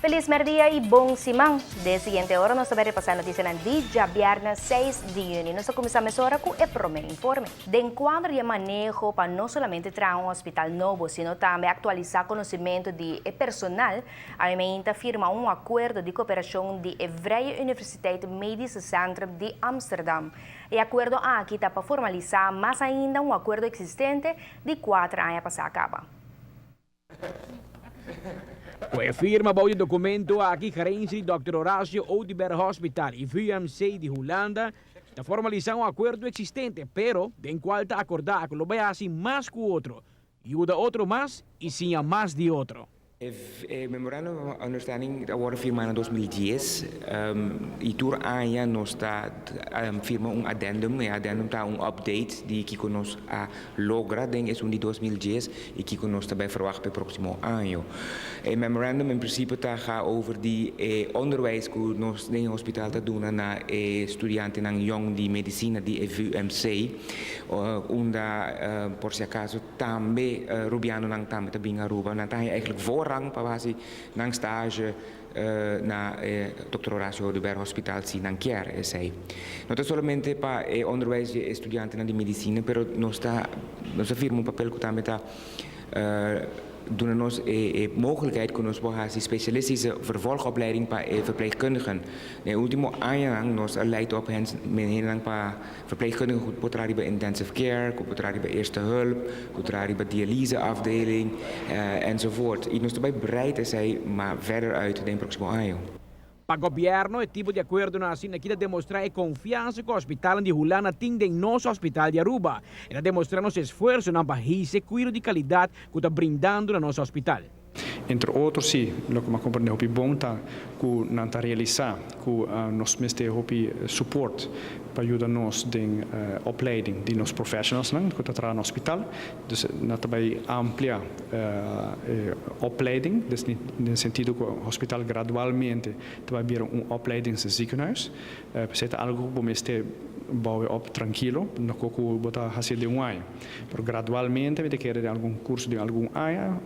Felis merdia y bon siman. Den siguiente ora nos ta bay repasa noticianan di djabièrnè 6 di juni. Nos ta cuminsa mesora cu e prome informe. Den cuadro di e maneho pa no solamente traha un hospital nobo, sino tambe actualisa conocimento di e personal, AMI ta firma un acuerdo di cooperacion di e Vrije Universiteit Medisch Centrum di Amsterdam. E acuerdo aki ta pa formalisa mas ainda un acuerdo existente di cuater aña pasa caba. Ku e firma bou di dokumento aki, gerensia di Dòkter Horacio Oduber Hospital i VUMC di Hulanda ta formalisá un akuerdo eksistente, pero den kual ta akordá ku lo bai hasi mas ku otro, yuda otro mas i siña mas di otro. E Memorandum of Understanding a wòrdu firmá na 2010 i tur aña nos ta firma un addendum. E addendum ta un update di kiko nos a logra den esun di 2010 i kiko nos ta bai ferwagt pa e próksimo año. E memorandum en prinsipio ta ga over di e onderwijs ku nos den e hospital ta duna na e studiantenan yòn di medisina di e VUMC, unda por si akaso tambe rubianonan tambe ta bin Aruba. Nan ta haña eigentlik voorrang pa hasi nan stage na e Dòkter Horacio Oduber Hospital si nan kier esei. No ta solamente pa e onderwijs di e studiantenan di medisina, pero nos ta nos ta firma un papel ku tambe ta duna nos e mogelijkheid ku nos por hasi specialistische vervolgopleiding pa e verpleegkundigen. Den e ultimo añanan nos a leid op hendenan pa verpleegkundigen ku por traha riba intensive care, ku por traha riba eerste hulp, ku traha riba dialyse afdeling enzovoort. I nos ta bai breid esei ma verder uit den proksimo año. Pa gobièrnu e tipo di akuerdonan asina aki ta demostrá e konfiansa ku hospitalnan di Hulanda tin den nos hospital di Aruba. E ta demostrá nos esfuersonan pa hisa e kuido di kalidat ku ta brindando na nos hospital. Entre otro si, loke mi a komprendé hopi bon ta ku nan ta realisá ku nos mester hopi support pa yuda nos den opleiding di nos professionalsnan ku ta traha na hospital. Dus nan ta bai amplia e opleiding, dus den sentido ku hospital gradualmente ta bai bira un opleidingsziekenhuis. P'esei ta algu ku bo mester bouwe op trankilo, no ku ku bo ta hasié den un aña. Pero gradualmente mi ta kere den algun kurso den algun aña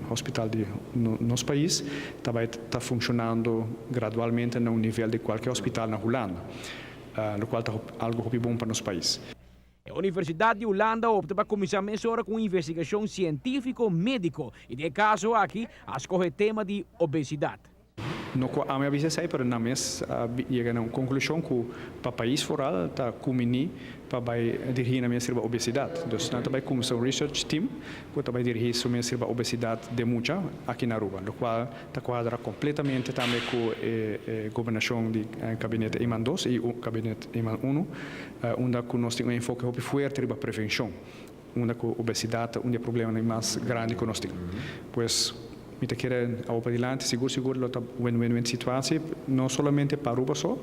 hospital di nos pais ta bai ta funshonando gradualmente na un nivel di kualke hospital na Hulanda, lokual ta algu hopi bon pa nos pais. E Universidat di Hulanda a opta pa kuminsá mesora ku un investigashon sientífiko médiko i den e kaso aki a skohe e tema di obesidat. No ku ami a bisa esei, pero nan mes a yega na un konklushon ku pa pais foral ta kuminí pa bai dirigí nan mes riba obesidat. Dus nan ta bai kumsa un research team ku ta bai dirigí su mes riba obesidat den mucha aki na Aruba, lokual ta kuadra kompletamente tambe ku e gobernashon di Kabinet Eman dos i Kabinet Eman uno, unda ku nos tin un enfoke hopi fuerte riba prevenshon. Unda ku obesidat ta un di e problemanan mas grandi ku nos tin. Pues mi ta kere awo padilanti sigur sigur lo ta win-win-win situatie, no solamente pa Aruba so,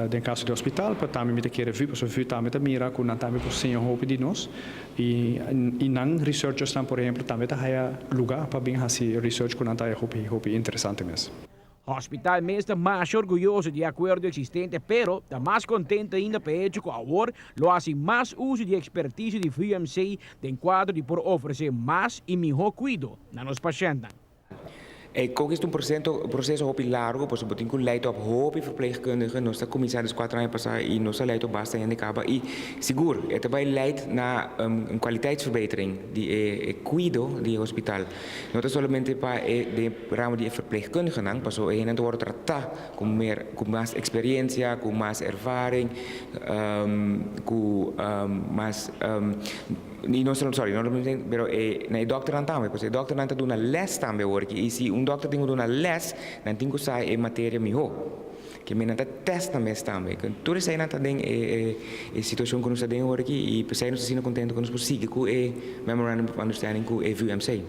den kaso di hospital, pero tambe mi ta kere VU, pasobra VU tambe ta mira ku nan tambe por siña hopi di nos i i nan researchersnan por ehemplo tambe ta haya luga pa bin hasi research ku nan ta haya hopi hopi interesante mes. Hospital mes ta masha orguyoso di e akuerdo eksistente pero ta mas kontento ainda pa e hecho ku awor lo hasi mas uso di e ekspertisio di VUMC den kuadro di por ofresé mas i mihó kuido na nos pashèntnan. E kok ta un proseso hopi largu pasobra bo tin ku leit op hopi verpleegkundigen. Nos ta kuminsá des kuater aña pasá i nos a leit op basta hende kaba i sigur e ta bai leit na un kwaliteitsverbetering di e kuido di e hospital. No ta solamente pa e den e ramo di e verpleegkundigenan, pasobra e hendenan ta wòrdu tratá ku mer ku mas eksperensia, ku mas ervaring, ku mas i no sorry no pero e na e dòkternan tambe pasobra e dòkternan ta duna lès tambe awor aki i si un dòkter tin ku duna lès nan tin ku sa e materia mihó ke men nan ta tèst nan mes tambe tur eseinan ta den e e situashon ku nos ta den awor aki i p'esei nos ta asina kontentu ku nos por sigui ku e Memorandum of Understanding ku e VUMC.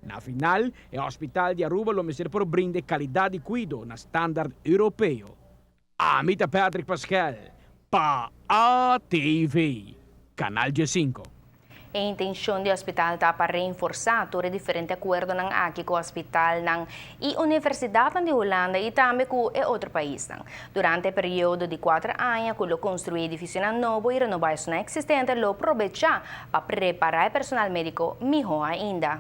Na final, e hospital di Aruba lo mester por brinda e calidad di cuido na standard Europeo. Ami ta Patrick Paskel pa ATV, Canal 15. E intencion di hospital ta pa reenforsa tur e diferente acuerdonan aki cu hospitalnan y universidadnan di Hulanda y tambe cu e otro paisnan. Durante e periodo di cuater aña cu lo construi edificionan nobo y renoba esunnan existente lo probecha pa prepara e personal medico miho ainda.